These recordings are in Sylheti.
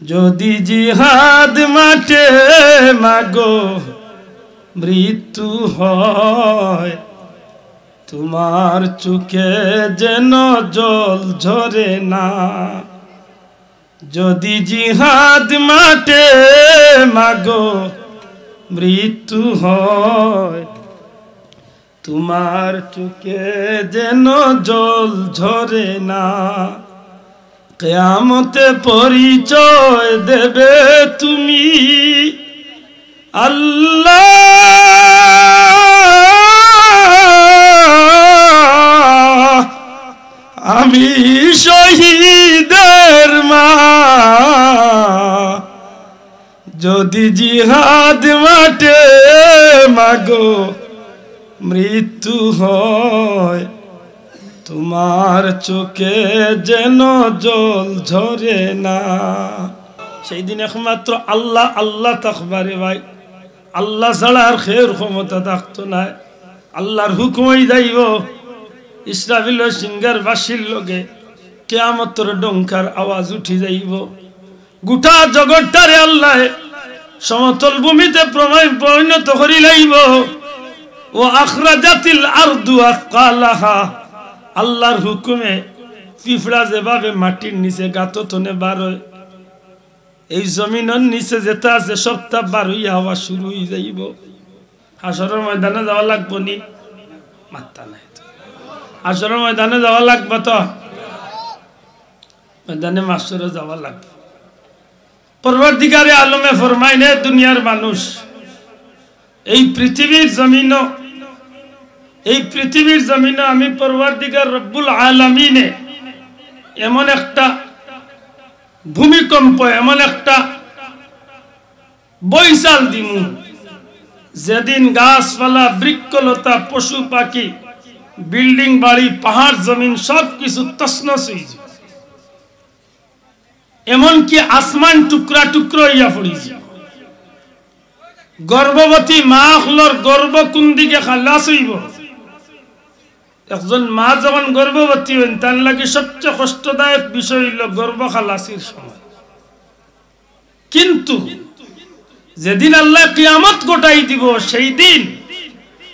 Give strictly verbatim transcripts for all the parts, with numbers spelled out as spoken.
যদি জিহাদ মাঠে মাগো মৃত্যু হয়, তোমার চোখে যেন জল ঝরে না। যদি জিহাদ মাঠে মাগো মৃত্যু হয়, তোমার চোখে যেন জল ঝরে না। কিয়ামতে পরিচয় দেবে তুমি, আল্লাহ, আমি শহীদের মা। যদি জিহাদ মাঠে মাগো মৃত্যু হয়, তোমার চোখে যেন জল ঝরে না। সেই দিন একমাত্র আল্লাহ, আল্লাহ থাকবা রে ভাই। আল্লাহ ছাড়া আর কেউর ক্ষমতা থাকতো নায়। আল্লাহর হুকুমই যাইবো। ইসরাফিলর সিংহার বাঁশির লগে কিয়ামতর ডঙ্কার আওয়াজ উঠি যাইবো। গোটা জগৎটারে আল্লায় সমতল ভূমিতে প্রমাণ পরিণত করি লাইবো। ও আখরাজাতিল আরদু আসকালাহা, আল্লাহর হুকুমে পিঁপড়া যেভাবে মাটির নিচে গাতো তনে বার অয়, এই জমিনর নিচে যেটা আছে সবটা বার অইয়া আওয়া শুরু অই যাইবো। হাশরর ময়দানে যাওয়া লাগবো নি? মাত্তা নাই তো। হাশরর ময়দানে যাওয়া লাগবো তো, ময়দানে মাশরও যাওয়া লাগবো। পরওয়ারদিগারে আলমে ফরমাইন, এ দুনিয়ার মানুষ, এই পৃথিবীর জমিনও, এই পৃথিবীর জমিনও আমি পরওয়ারদিগার রব্বুল আলামিনে এমন একটা ভূমিকম্প, এমন একটা বৈশাল দিমু, যেদিন গাছপালা, বৃক্ষলতা, পশু পাখি, বিল্ডিং বাড়ি, পাহাড় জমিন সব কিছু তছনছ অইযিবো। এমনকি আসমান টুকরা টুকরা অইয়া পড়িযিবো। গর্ভবতী মা অকলর গর্ভ কুন দিকে খালাস অইবো? একজন মা যখন গর্ভবতী অইন, তার লাগি সবচেয়ে কষ্টদায়ক বিষয় অইলো গর্ভ খালাসির সময়। কিন্তু যেদিন আল্লায় কিয়ামত ঘটাই দিবো, সেই দিন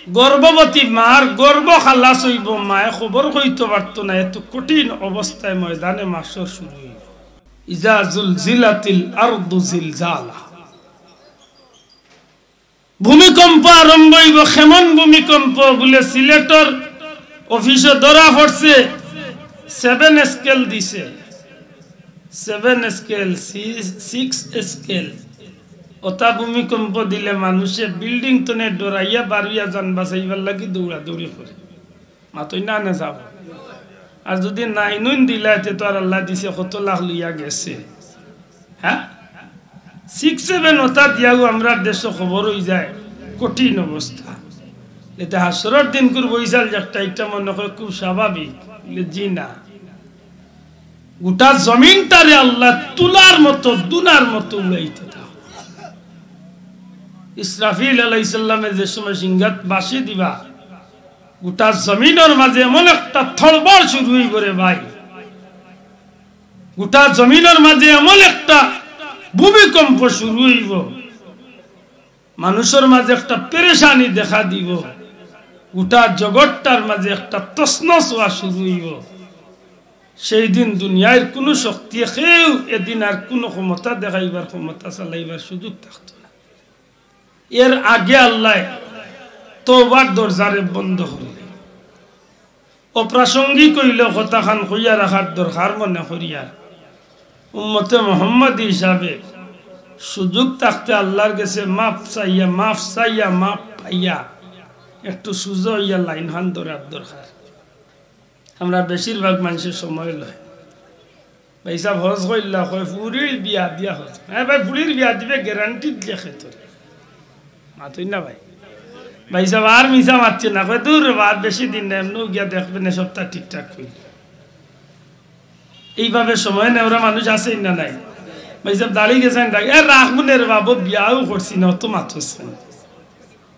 গর্ভবতী মার গর্ভ খালাস অইবো, মায়ে খবর কইতো পারতো না, এত কঠিন অবস্থায় ময়দানে মাশর শুরু অইবো। ইজা জুলজিলাতিল আরদু জিলজালা। ভূমিকম্প আরম্ভ অইবো। কেমন ভূমিকম্প? বুলে সিলেটর অফিসো ধরা পড়ছে, সেভেন স্কেল দিছে, সেভেন স্কেল, সিক্স স্কেল। অতা ভূমিকম্প দিলে মানুষে বিল্ডিং তনে ডরাইয়া বারইয়া জান বাঁচাইবার লাগি দৌড়াদৌড়ি করে। মাতইন না, না যাবো। আর যদি নাইন উইন দিলা, তে তো আর আল্লায় দিছে, কত লাখ লইয়া গেছে। হ্যাঁ, সিক্স সেভেন অতা দিয়াও আমরার দেশো খবর অইযায়, কঠিন অবস্থা। এতে হাশরর দিনকুর বৈশাল একটা, এটা মনে করে খুব স্বাভাবিক, বুলে, জি না। গোটা জমিনটারে আল্লায় তুলার মতো, দুনার মতো উড়াইতে থাকো। ইসরাফিল আলাইহিস সালামে যে সময় সিংহাত বাঁশি দিবা, গোটা জমিনর মাঝে এমন একটা থড়বড় শুরু অইবো রে ভাই, গোটা জমিনর মাঝে এমন একটা ভূমিকম্প শুরু অইবো, মানুষর মাঝে একটা পেরেশানি দেখা দিবো, গোটা জগৎটার মাঝে একটা তছনছ অওয়া শুরু অইবো। সেই দিন দুনিয়ার কুনু শক্তিয়ে কেউ এদিন আর কুনু ক্ষমতা দেখাইবার, ক্ষমতা চালাইবার সুযোগ থাকতো না। এর আগে আল্লায় তওবার দরজারে বন্ধ করিলে, অপ্রাসঙ্গিক অইলেও কথাখান কইয়া রাখার দরকার মনে করিয়ার, উম্মতে মোহাম্মদী হিসাবে সুযোগ থাকতে আল্লাহর গেছে মাফ চাইয়া, মাফ চাইয়া, মাফ পাইয়া একটু সুজা অইয়া লাইনখান ধরার দরকার। আমরা বেশিরভাগ মানষে সময় লয়। ভাইসাব হজ কইলা, কয়, "ফুড়ির বিয়া দিয়া হজ।" হ্যাঁ ভাই, ফুড়ির বিয়া দিবে, গ্যারান্টি দিলে খেতরে। মাতইন না ভাই। ভাইসাব আর মিছা মাতছে না, কয়, "দূর রে বা, আর বেশি দিন না, এমনেও গিয়া দেখবেনে সবটা ঠিকঠাক অইল।" এইভাবে সময় নেওরা মানুষ আছে না নাই? ভাইসাব দাড়ি গেছেন, এ রাখবো নে রে বাবু, বিয়াও করছি না, অত মাতছে না।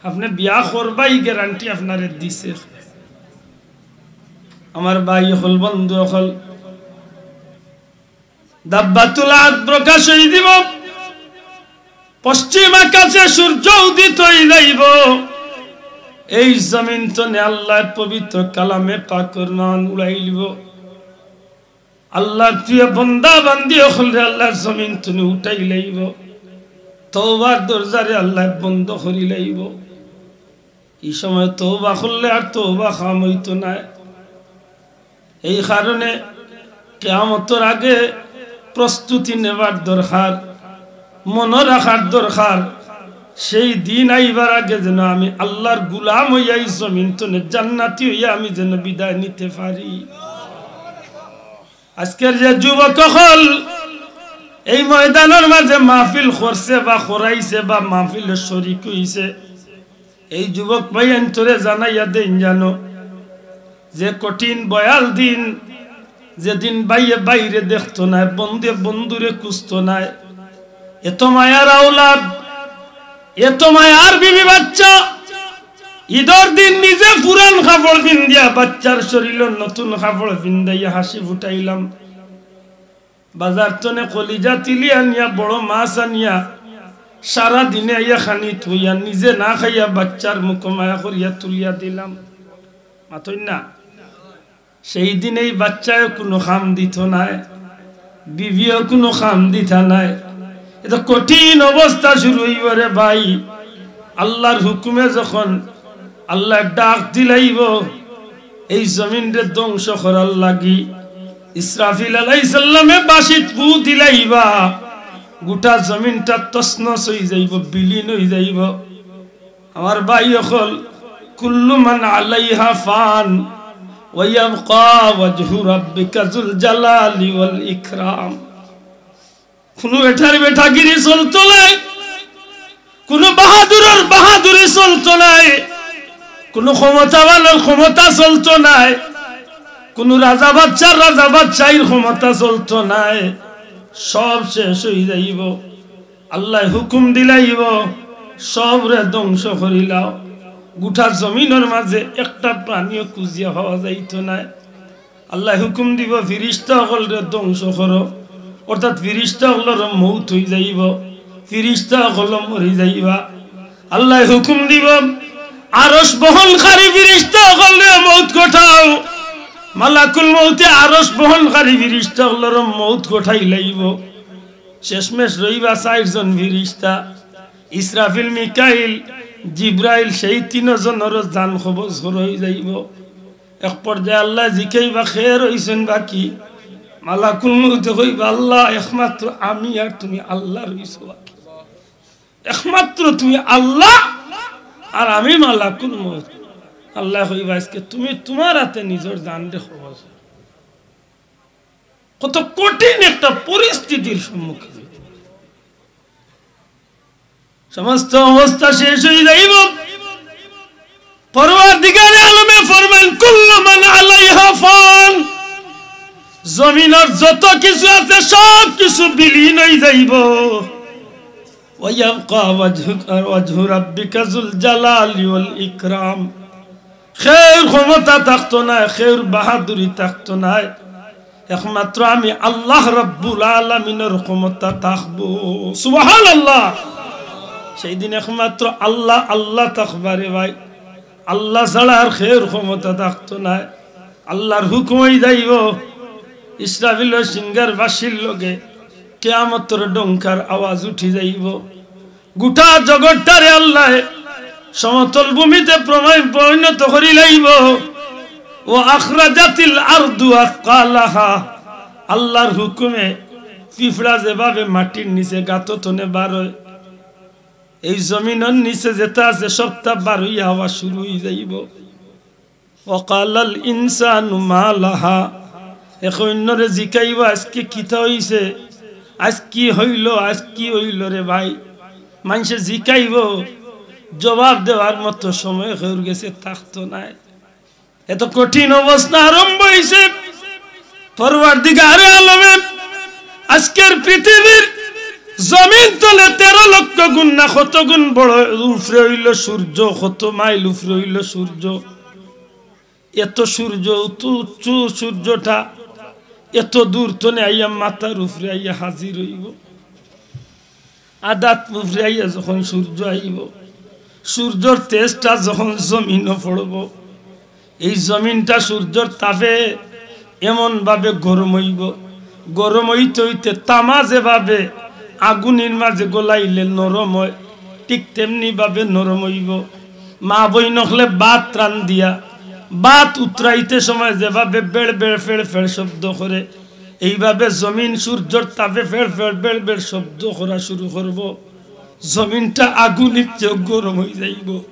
আপনে বিয়া করবা, ই গ্যারান্টি আপনারে দিছে। আমার ভাই অকল, বন্ধু অকল, দাব্বাতুল আহাদ প্রকাশ অই দিব, পশ্চিম আকাশে সূর্য উদিত অই যাইব। এই জমিন তনে আল্লায় পবিত্র কালামে পাকর নাম উড়াইলিব। আল্লার প্রিয় বন্দা বান্দি অকলরে আল্লায় জমিন তনে উঠাইলাইব। তওবার দরজারে আল্লায় বন্ধ করিলাইব। ই সময় তওবা করলে আর তওবা কাম অইতো নায়। এই কারণে কিয়ামতর আগে প্রস্তুতি নেবার দরকার, মনো রাখার দরকার। সেই দিন আইবার আগে যেন আমি আল্লার গুলাম অইয়া ই জমিন তনে জান্নাতি অইয়া আমি যেন বিদায় নিতে পারি। আজকের যে যুবক অকল এই ময়দানর মাঝে মাহফিল করছে বা করাইছে বা মাহফিলর শরিক অইছে, এই যুবক ভাইয়াইন্তরে জানাইয়া দেইন জানো, যে কঠিন ভয়াল দিন, যেদিন ভাইয়ে ভাইরে দেখতো নায়, বন্ধুয়ে বন্ধুরে খুঁজতো নায়, এত মায়ার আওলাদ, এত মায়ার বিবি বাচ্চা, ইদর দিন নিজে পুরান কাপড় পিন্দিয়া বাচ্চার শরীলো নতুন কাপড় পিন্দাইয়া হাসি ফুটাইলাম। বাজার তনে কলিজা তিলি আনিয়া, বড় মাছ আনিয়া, সারা দিনে আইয়া খানি থইয়া, নিজে না খাইয়া বাচ্চার মুখো মায়া করিয়া তুলিয়া দিলাম। মাতইন না? সেই দিন এই বাচ্চায় কুনু কাম দিতো নায়, বিবিও কুনু কাম দিতা নায়। এত কঠিন অবস্থা শুরু অইব রে ভাই। আল্লার হুকুমে যখন আল্লায় ডাক দিলাইব, এই জমিনরে ধ্বংস করার লাগি ইসরাফিল আলাইহিস সালামে বাঁশিত ফু দিলাইবা, গোটা জমিনটা তছনছ অই যাইব, বিলীন অই যাইব। আমার ভাই অকল, কুল্লু মান আলাইহা ফান, ওয়া ইয়াবকা ওয়াজহু রাব্বিকা যুল জালালি ওয়াল ইকরাম। কুনু বেটার বেটাগিরি চলতো নায়, কুনু বাহাদুরর বাহাদুরি চলতো নায়, কুনু ক্ষমতাবানর ক্ষমতা চলতো নায়, কুনু রাজা বাদশার রাজা বাদশাইর ক্ষমতা চলতো নায়। সব শেষ অই যাইব। আল্লায় হুকুম দিলাইব, সবরে ধ্বংস করিলাও। গোটা জমিনর মাঝে একটা প্রাণীও খুঁজিয়া পাওয়া যাইতো নায়। আল্লায় হুকুম দিব, ফিরিস্তা অকলরে ধ্বংস করো, অর্থাৎ ফিরিস্তা অকলর মউত অই যাইব, ফিরিস্তা অকল মরি যাইবা। আল্লায় হুকুম দিব, আরশ বহনকারী ফিরিস্তা অকলরে মউত ঘটাও। মালাকুল মউতে আরশ বহনকারী ফিরিস্তা অকলর মউত ঘটাইলাইব। শেষমেশ রইবা চাইরজন ফিরিস্তা, ইসরাফিল, মিকাইল, জিব্রাইল, সেই তিনজনরও জান কবজ করা অই যাইব। এক পর্যায়ে আল্লায় জিকাইবা, "কে রইছইন বাকি?" মালাকুল মউতে কইবা, "আল্লাহ, একমাত্র আমি আর তুমি আল্লাহ রইছো বাকি, একমাত্র তুমি আল্লাহ আর আমি মালাকুল মউত।" আল্লায় কইবা, "আইজকে তুমি তুমার আতে নিজর জানরে কবজ।" কত কঠিন একটা পরিস্থিতির সম্মুখীন। সমস্ত অবস্থা শেষ অই যাইব। পরওয়ারদিগারে আলমে ফরমাইন, "কুল্লু মান আলাইহা ফান।" জমিনর যত কিছু আছে, সব কিছু বিলীন অই যাইব। "ওয়া ইয়াবকা ওয়াজহু, ওয়াজহু রাব্বিকা যুল জালালি ওয়াল ইকরাম।" কেউর ক্ষমতা থাকতো নায়, কেউর বাহাদুরি থাকতো নায়, একমাত্র আমি আল্লাহ রাব্বুল আলামিনর ক্ষমতা থাকবো। সুবহানাল্লাহ। সেই দিন একমাত্র আল্লাহ, আল্লাহ থাকবা রে ভাই। আল্লাহ ছাড়া আর কেউর ক্ষমতা থাকতো নায়। আল্লার হুকুম অই যাইব, ইসরাফিলর শিঙ্গার বাঁশির লগে কিয়ামতর ডঙ্কার আওয়াজ উঠি যাইব। গোটা জগৎটারে আল্লায় সমতল ভূমিতে প্রমাণ পরিণত করিলাইব। "ওয়া আখরাজাতিল আরদু আসকালাহা।" আল্লার হুকুমে পিঁপড়া যেভাবে মাটির নিচে গাতো তনে বার অয়, এই জমিনর নিচে যেটা আছে সবটা বার অইয়া আওয়া শুরু অই যাইব। "ওয়াকালাল ইনসানু মা লাহা।" এক অইন্যরে জিকাইবা, "আইজকে কিতা অইছে? আইজ কি অইলো? আইজ কি অইলো রে ভাই?" মানষে জিকাইব, জবাব দেওয়ার মতো সময় কেউর গেছে থাকতো নায়। এত কঠিন অবস্থা আরম্ভ অইছে। পরওয়ারদিগারে আলমে আইজকের পৃথিবীর জমিন তলে তেরো লক্ষ গুণ না কত গুণ বড় উপরে অইলো সূর্য, কত মাইল উপরে অইলো সূর্য। এত সূর্য, উঁচু উঁচু সূর্যটা, এত দূর তনে আইয়া মাথার উপরে আইয়া হাজির অইবো। আদাত উপরে আইয়া যখন সূর্য আইবো, সূর্যর তেজটা যখন জমিনো পড়বো, এই জমিনটা সূর্যর তাপে এমনভাবে গরম অইবো, গরম অইতে অইতে তামা যেভাবে আগুনির মাঝে গলাইলে নরম অয়, ঠিক তেমনিভাবে নরম অইবো। মা বইন অকলে ভাত রান্দিয়া, ভাত উতরাইতে সময় যেভাবে বেড় বেড় ফেড় ফেড় শব্দ করে, এইভাবে জমিন সূর্যর তাপে ফেড় ফেড় বেড় বেড় শব্দ করা শুরু করবো। জমিনটা আগুনির চেয়ে গরম অইযাইবো।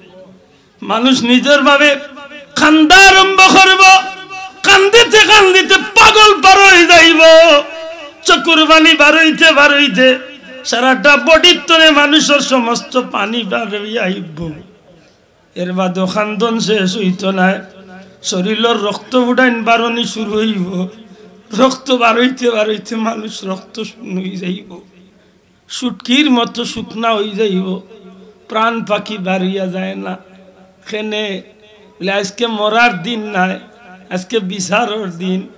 মানুষ নিজর ভাবে কান্দা আরম্ভ করবো। কান্দিতে কান্দিতে পাগল পার অইযাইবো। চকুর পানি বারইতে বারইতে সারাটা বডির তনে মানুষর সমস্ত পানি বারইয়া আইবো। এর বাদেও কান্দন শেষ অইতো নায়। শরীলর রক্ত ফুটাইন বারনি শুরু অইবো। রক্ত বারইতে বারইতে মানুষ রক্ত শূন্য অইযাইবো। শুটকির মতো শুকনা অইযাইবো। প্রাণ পাখি বারইয়া যায় না। কেনে? বুলে, আইজকে মরার দিন নায়, আইজকে বিচারর দিন।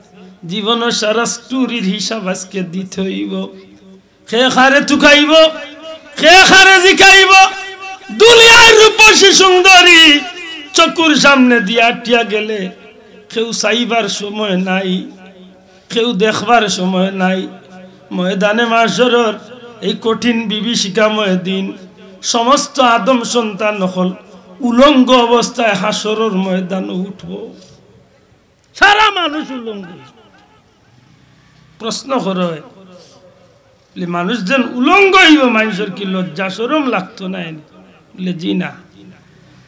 জীবনর সারা স্টোরির হিসাব আইজকে দিতে অইবো। কে কারে তুকাইবো, কে কারে জিকাইবো? দুনিয়ার রূপসী সুন্দরী চকুর সামনেদি আটিয়া গেলে কেউ চাইবার সময় নাই, কেউ দেখবার সময় নাই। ময়দানে মাশরর এই কঠিন বিভীষিকাময় দিন সমস্ত আদম সন্তান অকল উলঙ্গ অবস্থায় হাশরর ময়দানো উঠবো। সারা মানুষ উলঙ্গ। প্রশ্ন করে, বুলে, মানুষ যেন উলঙ্গ অইবো, মানষর কি লজ্জা শরম লাগতো নায় নি? বুলে, জি না,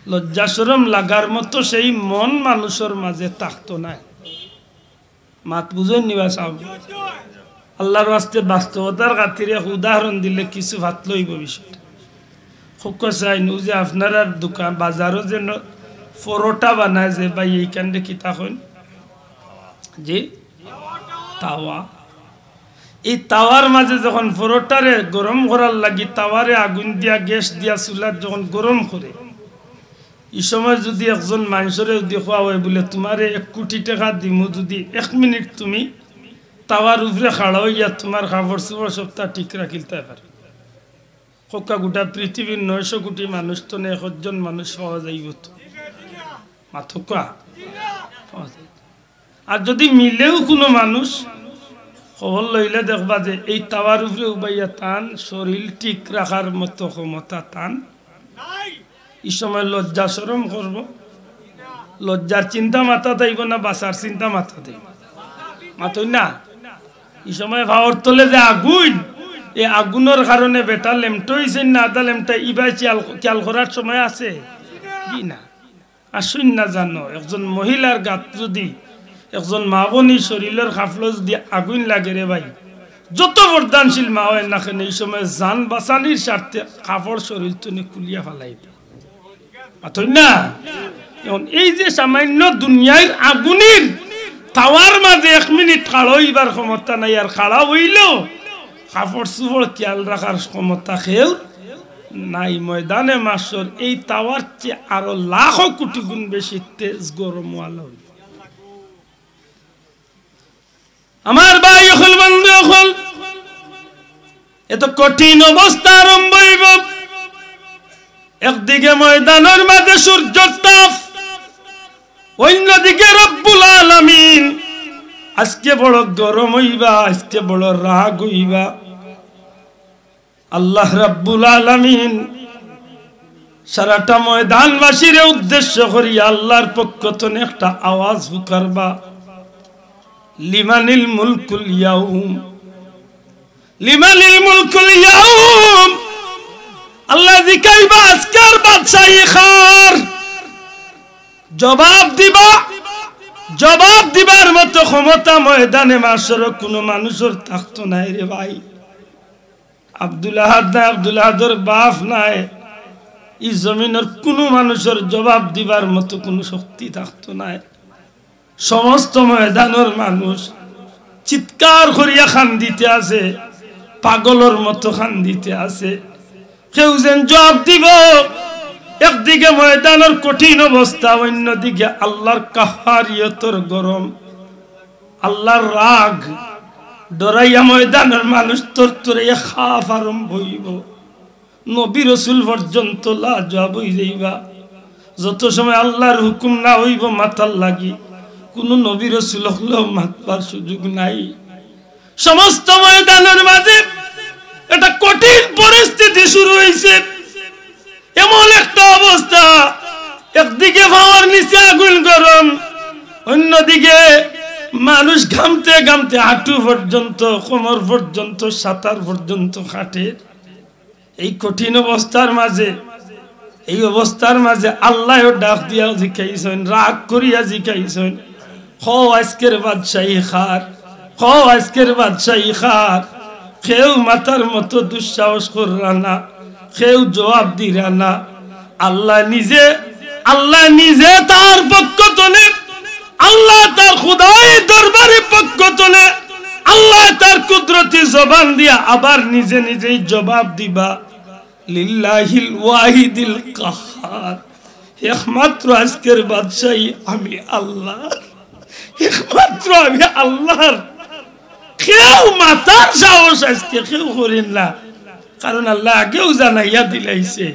লজ্জা শরম লাগার মতো সেই মন মানষর মাঝে থাকতো নায়। মাত বুঝইন নি বা সাব? আল্লার ওয়াস্তে বাস্তবতার খাতিরে এক উদাহরণ দিলে কিছু ফাতলা অইবো বিষয়টা। খুব কষাই নু যে আপনারার দোকান বাজারো যেন পরোটা বানায় যে ভাই, এইখানে কিতা কইন? জি, তাওয়া। এই তাওয়ার মাঝে যখন পরোটারে গরম করার লাগি তাওয়ারে আগুন দিয়া, গ্যাস দিয়া, চুলাত যখন গরম করে, ই সময় যুদি একজন মানষরে যুদি কওয়া অয় বুলে, "তুমারে এক কোটি টেকা দিমু, যুদি এক মিনিট তুমি তাওয়ার উপরে খাড়া অইয়া তুমার কাপড় চোপড় সবতা ঠিক রাখিলতায় পারো।" কউক্কা, গোটা পৃথিবীর নয়শো কোটি মানুষ তনে একজন মানুষ পাওয়া যাইবো তো? মাতউক্কা। পাওয়া যাইবো। আর যুদি মিলেও কুনু মানুষ, খবর লইলে দেখবা যে এই তাওয়ার উপরে উবাইয়া তান শরীল ঠিক রাখার মতো ক্ষমতা তান। ই সময় লজ্জা শরম করবো। লজ্জার চিন্তা মাথাত আইবো না বাঁচার চিন্তা মাথাত আইবো? মাতইন না। ই সময় পাওর তলে যে আগুন, এই আগুনর কারণে বেটা লেমটা অইছে না, আধা লেমটা, ইবায় খেয়াল, খেয়াল করার সময় আছে কি না? আর শুইন না জানো, একজন মহিলার গাত যুদি, একজন মা বইনর শরীলর কাপড়ো যুদি আগুন লাগে রে ভাই, যত বর্দানশীল মা অয় না কেনে, ই সময় জান বাঁচানির স্বার্থে কাপড় শরীল তনে খুলিয়া ফালাই দেয়। মাতইন না? এখন এই যে সামান্য দুনিয়ার আগুনের তাওয়ার মাঝে এক মিনিট খাড়া অইবার ক্ষমতা নাই, আর খাড়া অইলেও কাপড় চোপড় খেয়াল রাখার ক্ষমতা কেউর নাই। ময়দানে মাশর এই তাওয়ার চেয়ে আরো লাখো কোটি গুণ বেশি তেজ গরম ওয়ালা অইবো। আমার ভাই অকল, বন্ধু অকল, এত কঠিন অবস্থা আরম্ভ অইবো। একদিকে ময়দানর মাঝে সূর্যর তাপ, অন্যদিকে রব্বুল আলামিন। আজকে বড় গরম অইবা, আজকে বড় রাগ অইবা। আল্লাহ রাব্বুল আলামিন সারাটা ময়দানবাসীরে উদ্দেশ্য করি আল্লাহর পক্ষ তনে একটা আওয়াজ ফুকারবা, "লিমানিল মুলকুল ইয়াউম, লিমানিল মুলকুল ইয়াউম।" আল্লাহ জিকাইবা, "আজকের বাদশাহী কার?" জবাব দিবা, জবাব দিবার মতো ক্ষমতা ময়দানে মাশরো কুনু মানুষর থাকতো নায় রে ভাই। আব্দুল আহাদ নাই, আব্দুল আহাদর বাপ নাই, ই জমিনর কুনু মানুষর জবাব দিবার মতো কুনু শক্তি থাকতো নায়। সমস্ত ময়দানর মানুষ চিৎকার করিয়া কান্দিতে আছে, পাগলর মতো কান্দিতে আছে। কেউ যেন জবাব দিবো। একদিকে ময়দানর কঠিন অবস্থা, অন্যদিকে আল্লাহর কাহহারিয়তর গরম। আল্লাহর রাগ ডরাইয়া ময়দানর মানুষ তরতরাইয়া খাফ আরম্ভ অইবো। নবী রসুল পর্যন্ত লাজওয়াব অই যাইবা। যত সময় আল্লাহর হুকুম না অইবো মাতার লাগি, কুনু নবী রসুল অকলেও মাতবার সুযোগ নাই। সমস্ত ময়দানর মাঝে একটা কঠিন পরিস্থিতি শুরু অইছে। এমন একটা অবস্থা, একদিকে পাওর নিচে আগুন গরম, অন্যদিকে মানুষ ঘামতে ঘামতে হাঁটু পর্যন্ত, কোমর পর্যন্ত, সাঁতার পর্যন্ত কাটের। এই কঠিন অবস্থার মাঝে, এই অবস্থার মাঝে আল্লায়ও ডাক দিয়া জিকাইছইন, রাগ করিয়া জিকাইছইন, "কও আইজকের বাদশাহী কার? কও আইজকের বাদশাহী কার?" কেউ মাতার মতো দুঃসাহস কররা না, কেউ জবাব দিরা না। আল্লায় নিজে, আল্লায় নিজে তার পক্ষ তনে, আল্লায় তার খুদাই দরবারি পক্ষ তনে, আল্লায় তার কুদরতি জবান দিয়া আবার নিজে নিজেই জবাব দিবা। লিল্লাহিল ওয়াহিদিল কাহ্হার। একমাত্র আইজকের বাদশাহী আমি আল্লাহ, একমাত্র আমি আল্লাহর। কেউ মাতার সাহস আইজকে কেউ করিন না, কারণ আল্লায় আগেউ জানাইয়া দিলাইছে।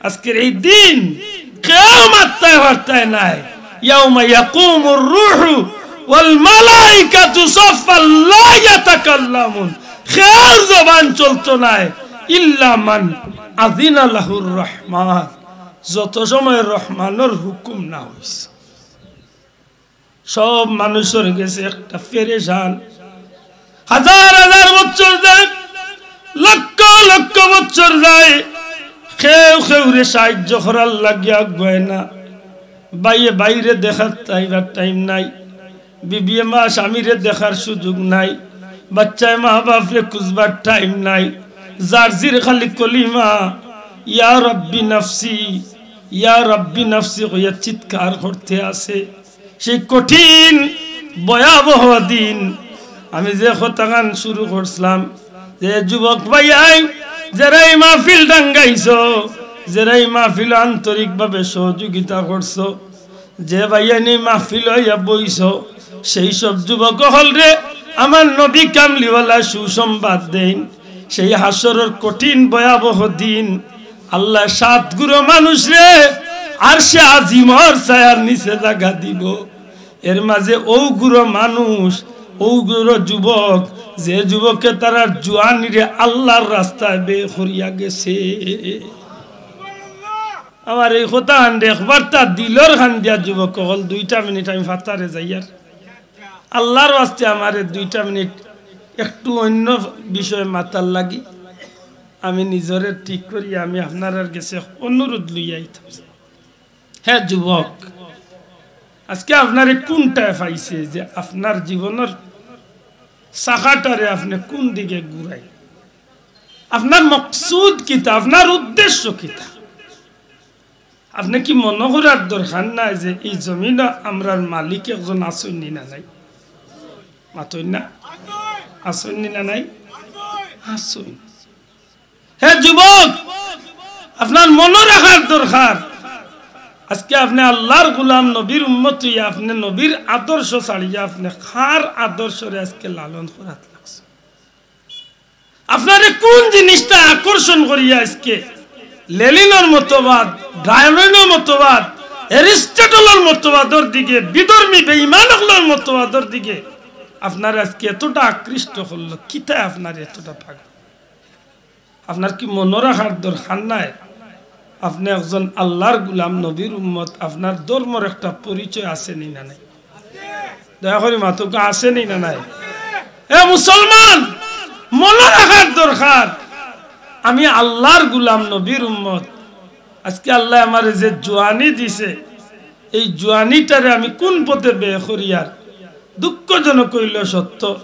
আইজকের এই দিন কেউ মাততায় পারতায় নায়। ইয়াউমা ইয়াকুমুর রূহু ওয়াল মালাইকাতু সাফফান লা ইয়াতাকাল্লামুন। কেউর জবান চলতো নায়, ইল্লা মান আজিনা লাহুর রহমান, যত সময় রহমানর হুকুম না অইছে। সব মানুষর গেছে একটা পেরেশান। হাজার হাজার বছর যায়, লক্ষ লক্ষ বছর যায়, কেউ কেউরে সাহায্য করার লাগি আগুয়ায় না। ভাইয়ে ভাইরে দেখার তাইবার টাইম নাই, বিবিয়ে মা স্বামীরে দেখার সুযোগ নাই, বাচ্চায় মা বাপরে খুঁজবার টাইম নাই। যার জির খালি কলিমা, "ইয়া রব্বি নাফসি, ইয়া রব্বি নাফসি" কইয়া চিৎকার করতে আছে। সেই কঠিন ভয়াবহ দিন আমি যে কথাখান শুরু করছিলাম, যে যুবক ভাইয়াই, যেরাই মাহফিল ডাঙ্গাইছো, যেরাই মাহফিল আন্তরিকভাবে সহযোগিতা করছো, যে ভাইয়াইন এই মাহফিল অইয়া বইছো, সেই সব যুবক অকলরে আমার নবী কামলিওয়ালা সুসংবাদ দেইন। সেই হাশরর কঠিন ভয়াবহ দিন আল্লায় সাত গুরু মানুষরে আরশে আজিমর ছায়ার নিচে জাগা দিবো। এর মাঝে অউ গুরু মানুষ, অউ গুরু যুবক, যে যুবকে তারার জুয়ানিরে আল্লাহর রাস্তায় ব্যয় করিয়া গেছে। আমার এই কথাখান দেখবার তা দিলর কান্দিয়া যুবক অকল, দুইটা মিনিট আমি ফাতারে যাইয়ার। আল্লাহর ওয়াস্তে আমারে দুইটা মিনিট একটু অইন্য বিষয়ে মাতার লাগি আমি নিজরে ঠিক করি, আমি আপনারার গেছে অনুরোধ লইয়া আইতাম। হে যুবক, আইজকে আপনারে কুনটায় পাইছে যে আপনার জীবনর চাকাটারে আপনে কুন দিকে ঘুরাইন? আপনার মকসুদ কিতা? আপনার উদ্দেশ্য কিতা? আপনে কি মনো করার দরকার নাই যে এই জমিনো আমরার মালিক একজন আছইন নি না নাই? মাতইন না? আছইন নি না নাই? আছইন। হে যুবক, আপনার মনো রাখার দরকার, আইজকে আপনে আল্লাহর গুলাম, নবীর উম্মত অইয়া আপনে নবীর আদর্শ ছাড়িয়া আপনে কার আদর্শরে আইজকে লালন করাত লাগছে? আপনারে কুন জিনিসটা আকর্ষণ করিয়া আইজকে লেনিনর মতবাদ, ডারউইনর মতবাদ, অ্যারিস্টটলর মতবাদর দিকে, বিধর্মী বেঈমান অকলর মতবাদর দিকে আপনারে আইজকে এতটা আকৃষ্ট করলো? কিতায় আপনারে এতটা পাগল? আপনার কি মনো রাখার দরকার নাই? আপনে একজন আল্লাহর গুলাম, নবীর উম্মত, আপনার ধর্মর একটা পরিচয় আছে নি না নাই? দয়া করি মাতউক্কা, আছে নি না নাই? এ মুসলমান, মনো রাখার দরকার, আমি আল্লাহর গুলাম, নবীর উম্মত। আইজকে আল্লায় আমারে যে জুয়ানি দিছে, এই জুয়ানিটারে আমি কুন পথে ব্যয় করিয়ার? দুঃখজনক অইলেও সত্য,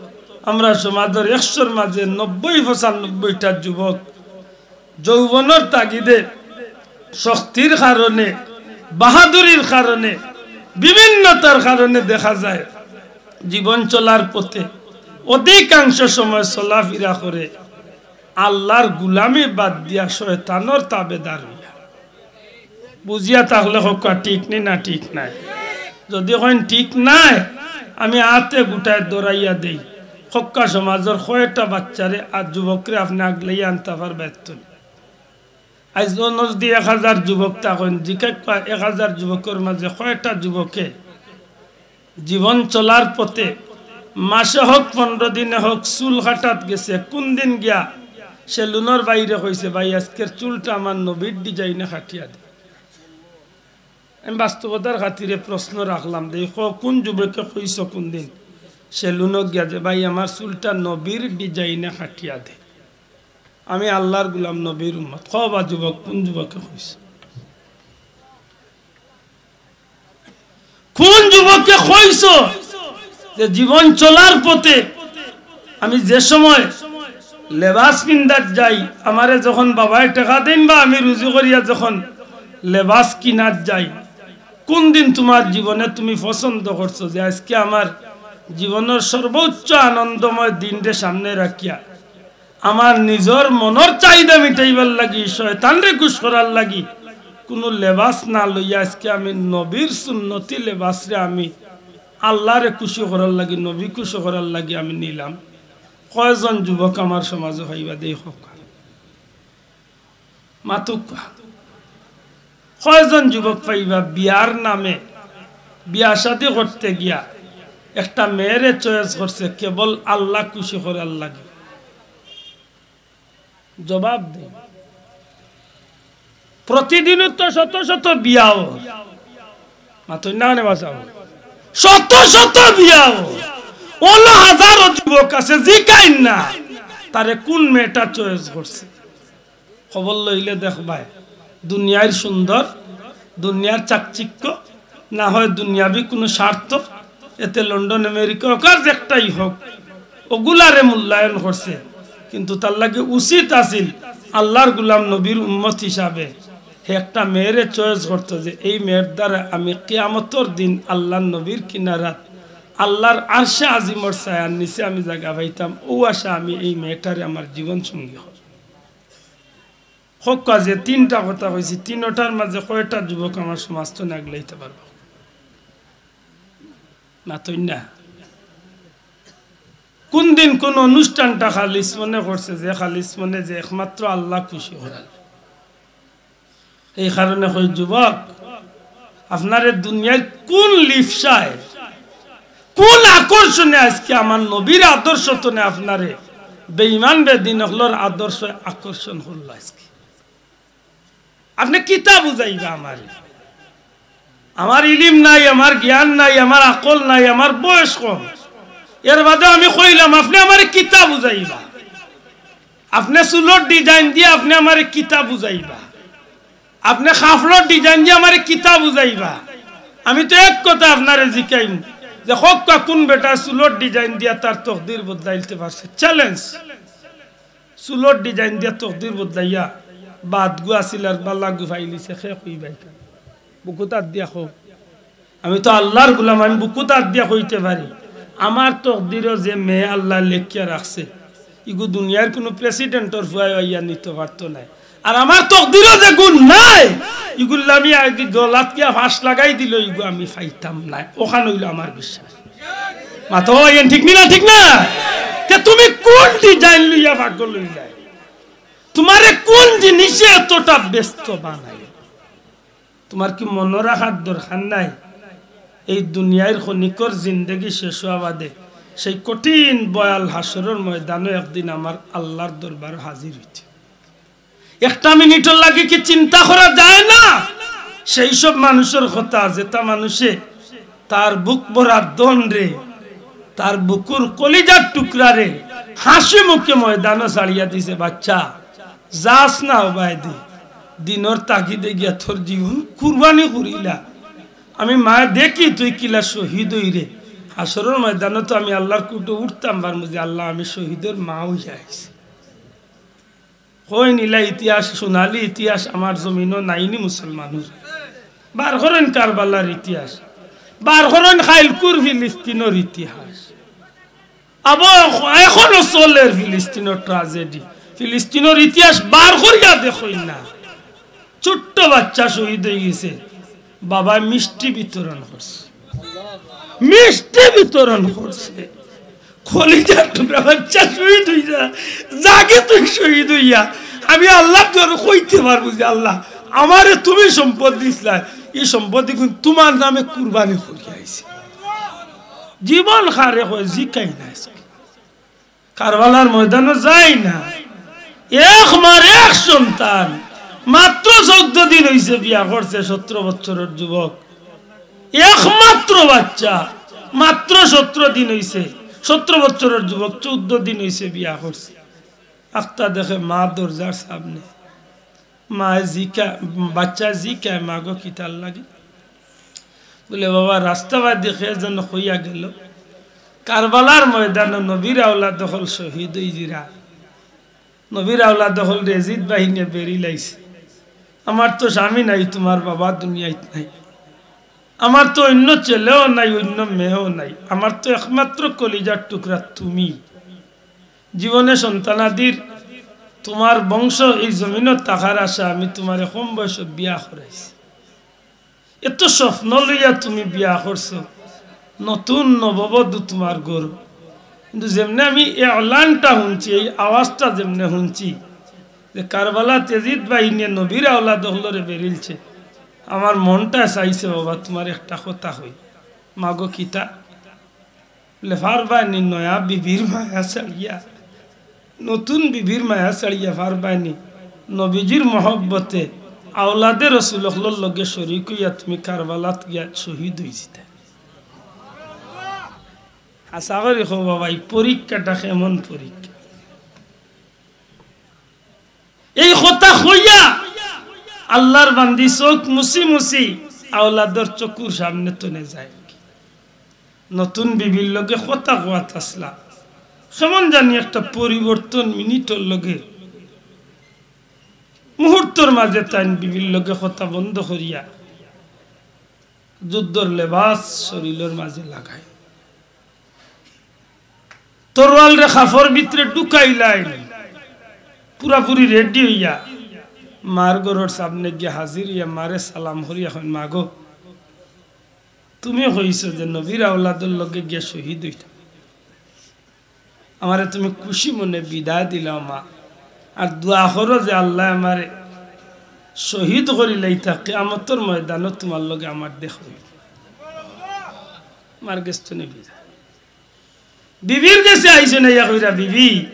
আমরার সমাজর একশোর মাঝে নব্বই পঁচানব্বইটা যুবক যৌবনর তাগিদে, শক্তির কারণে, বাহাদুরির কারণে, বিভিন্নতার কারণে দেখা যায় জীবন চলার পথে অধিকাংশ সময় চলাফিরা করে আল্লাহর গুলামি বাদ দিয়া শয়তানর তাবেদার অইয়া। বুঝিয়া থাকলে কউক্কা, ঠিক নি না ঠিক নায়? যদি কইন ঠিক নায়, আমি আতে গুটায় দৌড়াইয়া দেই, হক্কা সমাজর কয়টা বাচ্চারে আর যুবকরে আপনে আগলাইয়া আনতা পারবা এত্তন? আইজ অউ নজদি এক হাজার যুবক থাকইন, জিকাইক্কা এক হাজার যুবকর মাঝে কয়টা যুবকে জীবন চলার পথে মাসে হোক, পনরো দিনে হোক, চুল কাটাত গেছে, কুন দিন গিয়া সেলুনর বাইরে কইছে, "ভাই, আজকের চুলটা আমার নবীর design-এ কাটিয়া দে"? আমি বাস্তবতার খাতিরে প্রশ্ন রাখলাম, দেখো কুন যুবকে কইছো কুন দিন সেলুনো গিয়া যে, "ভাই, আমার চুলটা নবীর design-এ কাটিয়া দে, আমি আল্লাহর গোলাম, নবীর উম্মত"? কও বা যুবক, কুন যুবকে কইছো? কুন যুবককে কইছো যে জীবন চলার পথে আমি যে সময় লেবাস পিন্দাত যাই, আমারে যখন বাবায় টেকা দেইন বা আমি রুজি করিয়া যখন লেবাস কিনাত যাই, কুন দিন তুমার জীবনে তুমি পছন্দ করছো যে আজকে আমার জীবনর সর্বোচ্চ আনন্দময় দিনরে সামনে রাখিয়া আমার নিজর মনর চাহিদা মিটাইবার লাগি, শয়তানরে খুশ করার লাগি কুনু লেবাস না লইয়া আজকে আমি নবীর সুন্নতি লেবাসরে আমি আল্লাহরে খুশি করার লাগি, নবী খুশি করার লাগি আমি নিলাম? কয়জন যুবক আমার সমাজো পাইবা দেই কউক্কা? মাতুক্কা। কয়জন যুবক পাইবা বিয়ার নামে বিয়া শাদি করতে গিয়া একটা মেয়েরে choice করছে কেবল আল্লাহ খুশি করার লাগি? জবাব দেইন। প্রতিদিনউ তো শত শত বিয়া অয়। মাতইন না কেনে বা? শত শত বিয়া অয়। অলা হাজারো যুবক আছে, জিকাইন না তারে কুন মেয়েটা choice করছে। খবর লইলে দেখবায়, দুনিয়ার সুন্দর, দুনিয়ার চাকচিক্য, না হয় দুনিয়াবি কুনু স্বার্থ, এতে লন্ডন আমেরিকা হোক আর যেকটাই হোক, অগুলারে মূল্যায়ন করছে। কিন্তু তার লাগি উচিত আছিল আল্লাহর গোলাম নবীর উম্মত হিসাবে হে একটা মেয়েরে choice করতো যে এই মেয়ের দ্বারা আমি কিয়ামতর দিন আল্লাহর নবীর কিনারাত আল্লাহর আরশে আজিমর ছায়ার নিচে আমি জাগা পাইতাম। অউ আশা আমি এই মেয়েটারে আমার জীবন সঙ্গী করি। কউক্কা যে তিনটা কথা কইছি, তিনটার মাঝে কয়টা যুবক আমার সমাজ থনে আগলাইতা পারবা? মাতইন না। কুন দিন কুন অনুষ্ঠানটা খালিস মনে করছে যে খালিস মনে যে একমাত্র আল্লাহ খুশি করার? এই কারণে কই যুবক, আপনারে দুনিয়ার কুন লিপ্সায়, কুন আকর্ষণে আজকে আমার নবীর আদর্শ থনে আপনারে বেঈমান বেদিন অকলর আদর্শ আকর্ষণ করলো আজকে? আপনে কিতা বুঝাইবা আমারে? আমার ইলিম নাই, আমার জ্ঞান নাই, আমার আকল নাই, আমার বয়স কম। এর বাদে আমি কইলাম, আপনে আমারে কিতা বুঝাইবা? আপনে চুলর design দিয়া আপনে আমারে কিতা বুঝাইবা? আপনে কাফড়র design দিয়া আমারে কিতা বুঝাইবা? আমি তো এক কথা আপনারে জিকাইমু যে কউক্কা কুন বেটা চুলর design দিয়া তার তকদির বদলাইলতে পারছে? Challenge। চুলর design দিয়া তকদির বদলাইয়া বাদগু আছিল আর বালাগু ফাইলিছে, কে কইবা ইখান? বুকুত আত দিয়া কও। আমি তো আল্লাহর গোলাম, আমি বুকুত আত দিয়া কইতে পারি, আমার তকদিরো যে মেয়ে আল্লায় লেখিয়া রাখছে, ইগু দুনিয়ার কুনু president-অর ফুয়ায় আইয়া নিতো পারতো নায়। আর আমার তকদিরো যেগু নাই, ইগুর লাগি আগে গলাত গিয়া ফাঁস লাগাই দিলো, ইগু আমি পাইতাম নায়। অখান অইলো আমার বিশ্বাস। মাতো, অখান ঠিক নি না? ঠিক না? তে তুমি কুন design লইয়া পাগল অইলায়? তুমারে কুন জিনিসে এতটা ব্যস্ত বানাইল? তুমার কি মনো রাখার দরকার নাই? এই দুনিয়ার ক্ষণিকর জিন্দেগি শেষ অওয়া বাদে সেই কঠিন ভয়াল হাশরর ময়দানো একদিন আমার আল্লাহর দরবারো হাজির অইতে। একটা মিনিটর লাগি কি চিন্তা করা যায় না? সেই সব মানুষর কথা, যেতা মানুষে তার বুক ভরা ধনরে, তার বুকুর কলিজার টুকরারে হাসি মুখে ময়দানো ছাড়িয়া দিছে, "বাচ্চা, যাস না অবায়দি, দিনর তাগিদে গিয়া তোর জীবন কুরবানি করিলা। আমি মায় দেখি তুই কিলা শহীদ অইরে। হাশরর ময়দানো তো আমি আল্লাহর কুর্টো উঠতাম পারমু যে, 'আল্লাহ, আমি শহীদর মা অইয়া আইছি।'" কইন ইলা ইতিহাস, সোনালী ইতিহাস আমার জমিনো নাইনি মুসলমানর। বার করইন কারবালার ইতিহাস, বার করইন কাইলকুর ফিলিস্তিনর ইতিহাস। আবো, এখনো চলের ফিলিস্তিনর tragedy। ফিলিস্তিনর ইতিহাস বার করিয়া দেখইন না। ছোট্ট বাচ্চা শহীদ অইগেছে, বাবায় মিষ্টি বিতরণ করছে। মিষ্টি বিতরণ করছে। কলিজার টুকরা বাচ্চা শহীদ অইয়া, যাগে তুই শহীদ অইয়া, আমি আল্লার দুয়ারো কইতে পারমু যে, "আল্লাহ, আমারে তুমি সম্পদ দিছলায়, ই সম্পদ ইগুন তুমার নামে কুরবানি করিয়া আইছি।" জীবন কারে কয়, জিকাই না আজকে। কারবালার ময়দানো যায় না। এক মার এক সন্তান, মাত্র চৌদ্দ দিন অইছে বিয়া করছে, সতরো বছরর যুবক, একমাত্র বাচ্চা, মাত্র সতরো দিন অইছে, সতরো বছরর যুবক, চৌদ্দ দিন অইছে বিয়া করছে। আখতা দেখে মা দরজার সামনে, মায় জিকা-, বাচ্চায় জিকায়, "মাগো, কিতার লাগি?" বুলে, "বাবা, রাস্তাবাদি কে যেন কইয়া গেল, কারবালার ময়দানো নবীর আওলাদ অকল শহীদ অইযিরা, নবীর আওলাদ অকলরে এজিদ বাহিনীয়ে বেড়িলাইছে। আমার তো স্বামী নাই, তুমার বাবা দুনিয়াত নাই, আমার তো অইন্য ছেলেও নাই, অইন্য মেয়েও নাই, আমার তো একমাত্র কলিজার টুকরা তুমি।" জীবনে সন্তানাদির তুমার বংশ এই জমিনো থাকার আশা আমি তুমারে কম বয়সো বিয়া করাইছি। এত স্বপ্ন লইয়া তুমি বিয়া করছো, নতুন নববধূ তুমার ঘরো। কিন্তু যেমনে আমি এলানটা হুনছি, এই আওয়াজটা যেমনে হুনছি যে কারবালাত এজিদ বাহিনীয়ে নবীর আওলাদ অকলরে বেড়িলছে, আমার মনটা চাইছে, "বাবা, তুমারে একটা কথা কই।" "মাগো, কিতা?" বুলে, "পারবায়নি নয়া বিবির মায়া ছাড়িয়া, নতুন বিবির মায়া ছাড়িয়া পারবায়নি নবীজির মহব্বতে আওলাদে রসুল অকলর লগে শরিক অইয়া তুমি কারবালাত গিয়া শহীদ অইযিতায়?" হাছা করি কও বাবা, ই পরীক্ষাটা কেমন পরীক্ষা? এই কথা কইয়া আল্লার বান্দি চউখ মুছি মুছি আওলাদর চকুর সামনে তনে যায়। নতুন বিবির লগে কথা কওয়াত আছলা, কেমন জানি একটা পরিবর্তন মিনিটর লগে, মুহূর্তর মাঝে তাইন বিবির লগে কথা বন্ধ করিয়া যুদ্ধর লেবাস শরীলর মাঝে লাগায়। তরোয়ালরে কাফর ভিতরে ঢুকাইলাইন, পুরাপুরি ready অইয়া মার ঘরর সামনে গিয়া হাজির অইয়া মারে সালাম করিয়া কইন, "মাগো, তুমি কইছো যে নবীর আওলাদর লগে গিয়া শহীদ অইতাম, আমারে তুমি খুশি মনে বিদায় দিলাও মা, আর দোয়া করো যে আল্লায় আমারে শহীদ করিলাইতা, কিয়ামতর ময়দানো তুমার লগে আমার দেখা অইবো।" মার গেছ তনে বিদায়। বিবির গেছে আইছইন, আইয়া কইরা, "বিবি,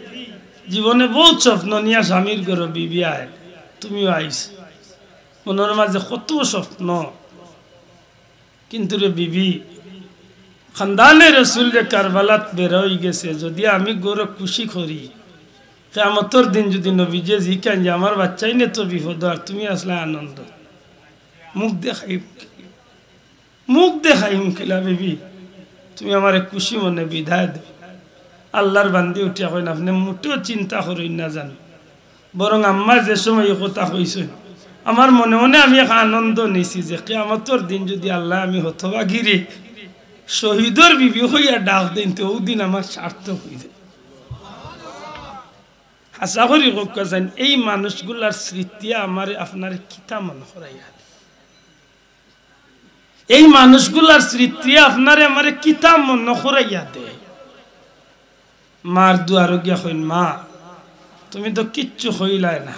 জীবনে বউত স্বপ্ন নিয়া স্বামীর ঘরো বিবি আয়, তুমিও আইছো। মনর মাঝে কত স্বপ্ন, কিন্তু রে বিবি, খান্দানে রসুল রে কারবালাত বেড়া অইগেছে, যুদি আমি ঘরো খুশি করি, কিয়ামতর দিন যুদি নবীজিয়ে জিকাইন যে আমার বাচ্চাইন তো বিপদো আর তুমি আছলায় আনন্দো, মুখ দেখাই মুখ দেখাইমু কিলা বিবি, তুমি আমারে খুশি মনে বিদায় দেও।" আল্লার বান্দি উঠিয়া কইন, "আপনে মুটেও চিন্তা করইন না জানু, বরং আম্মায় যে সময় ই কথা কইছইন, আমার মনে মনে আমি এক আনন্দ নিছি যে কিয়ামতর দিন যুদি আল্লায় আমি হতভাগিরে শহীদর বিবি কইয়া ডাক দেইন, তে অউ দিন আমার সার্থক অইযায়।" হাছা করি কউক্কা চাইন, এই মানুষগুলার স্মৃতিয়ে আমারে আপনারে কিতা মনো করাইয়া দেয়? এই মানুষগুলার স্মৃতিয়ে আপনারে আমারে কিতা মনো করাইয়া দেয়? মার দুয়ারো গিয়া কইন, "মা, তুমি তো কিচ্ছু কইলায় না,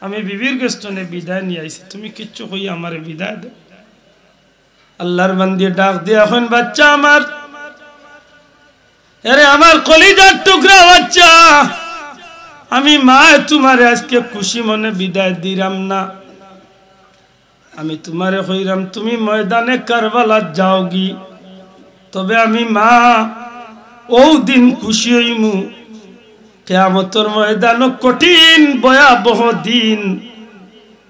আমি বিবির গেছ তনে বিদায় নিয়া আইছি, তুমি কিচ্ছু কইয়া আমারে বিদায় দেও।" আল্লার বান্দিয়ে ডাক দিয়া কইন, "বাচ্চা আমার, এরে আমার কলিজার টুকরা বাচ্চা, আমি মায় তুমারে আজকে খুশি মনে বিদায় দিরাম না। আমি তুমারে কইরাম, তুমি ময়দানে কারবালাত যাওগি, তবে আমি মা অউ দিন খুশি অইমু, কিয়ামতর ময়দানো কঠিন ভয়াবহ দিন,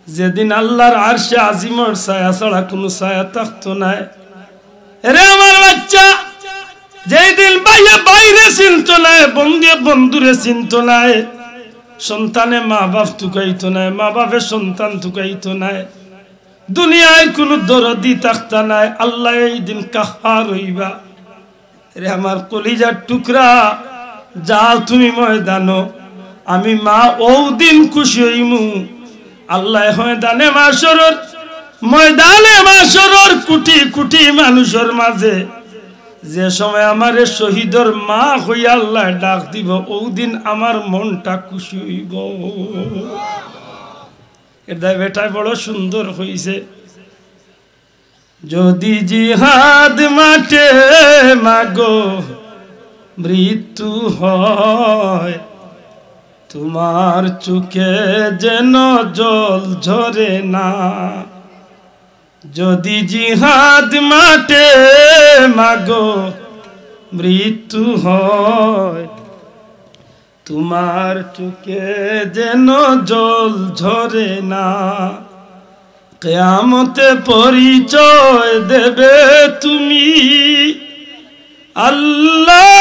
যেদিন আল্লার আরশে আজিমর ছায়া ছাড়া কুনু ছায়া থাকতো নায়।" এরে আমার বাচ্চা, যেই দিন ভাইয়ে ভাইরে চিনতো নায়, বন্ধুয়ে বন্ধুরে চিনতো নায়, সন্তানে মা বাপ তুকাইতো নায়, মা বাপে সন্তান তুকাইতো নায়, দুনিয়ার কুনু দরদি থাকতা নায়, আল্লায় এই দিন কাহার অইবা। রে আমার কলিজার টুকরা, যাও তুমি ময়দানো, আমি মা অউ দিন খুশি অইমু। আল্লায় ময়দানে মাশরর, ময়দানে মাশরর কুটি কুটি মানুষর মাঝে যে সময় আমারে শহীদর মা কইয়া আল্লায় ডাক দিবো, অউ দিন আমার মনটা খুশি অইবো। এর দায় বেটায় বড় সুন্দর কইছে, যদি জিহাদ মাঠে মাগো মৃত্যু হয়, তোমার চোখে যেন জল ঝরে না। যদি জিহাদ মাঠে মাগো মৃত্যু হয়, তোমার চোখে যেন জল ঝরে না। কিয়ামতে পরিচয় দেবে তুমি, আল্লাহ,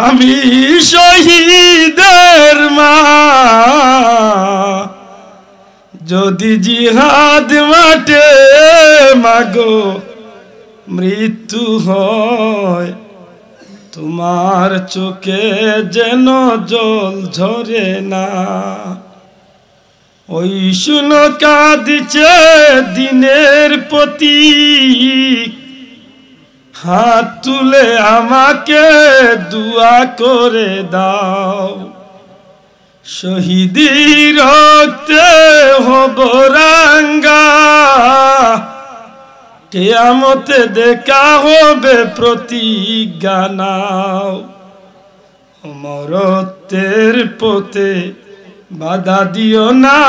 আমি শহীদের মা। যদি জিহাদ মাঠে মাগো মৃত্যু হয়, তোমার চোখে যেন জল ঝরে না। ওই শুনো কাঁদছে দিনের প্রতীক, হাত তুলে আমাকে দোয়া করে দাও। শহীদি রক্তে হব রাঙ্গা, কিয়ামতে দেখা হবে প্রতিজ্ঞা নাও। অমরত্বের পথে বাধা দিও না,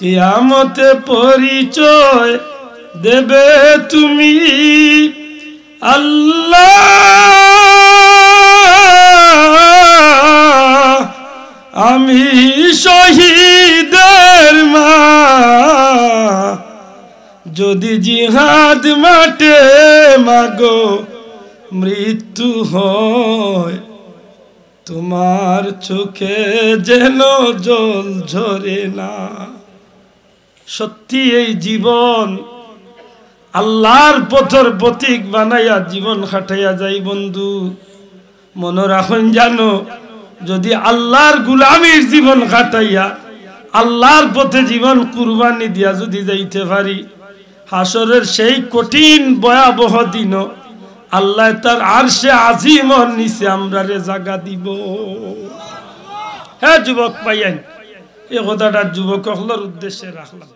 কিয়ামতে পরিচয় দেবে তুমি। আল্লাহ, আমি শহীদের মা, যদি জিহাদ মাঠে মাগো মৃত্যু হয়, তোমার চোখে যেন জল ঝরে না। সত্যি এই জীবন আল্লাহর পথর প্রতীক বানাইয়া জীবন কাটাইয়া যাই বন্ধু। মনো রাখইন জানো, যদি আল্লাহর গুলামির জীবন কাটাইয়া আল্লাহর পথে জীবন কুরবানি দিয়া যদি যাইতে পারি, হাশরের সেই কঠিন ভয়াবহ দিনও আল্লায় তার আরশে আজিমর নিচে আমরারে জাগা দিবো। হে যুবক ভাইয়াইন, এই কথাটা যুবক অকলর উদ্দেশ্যে রাখলাম।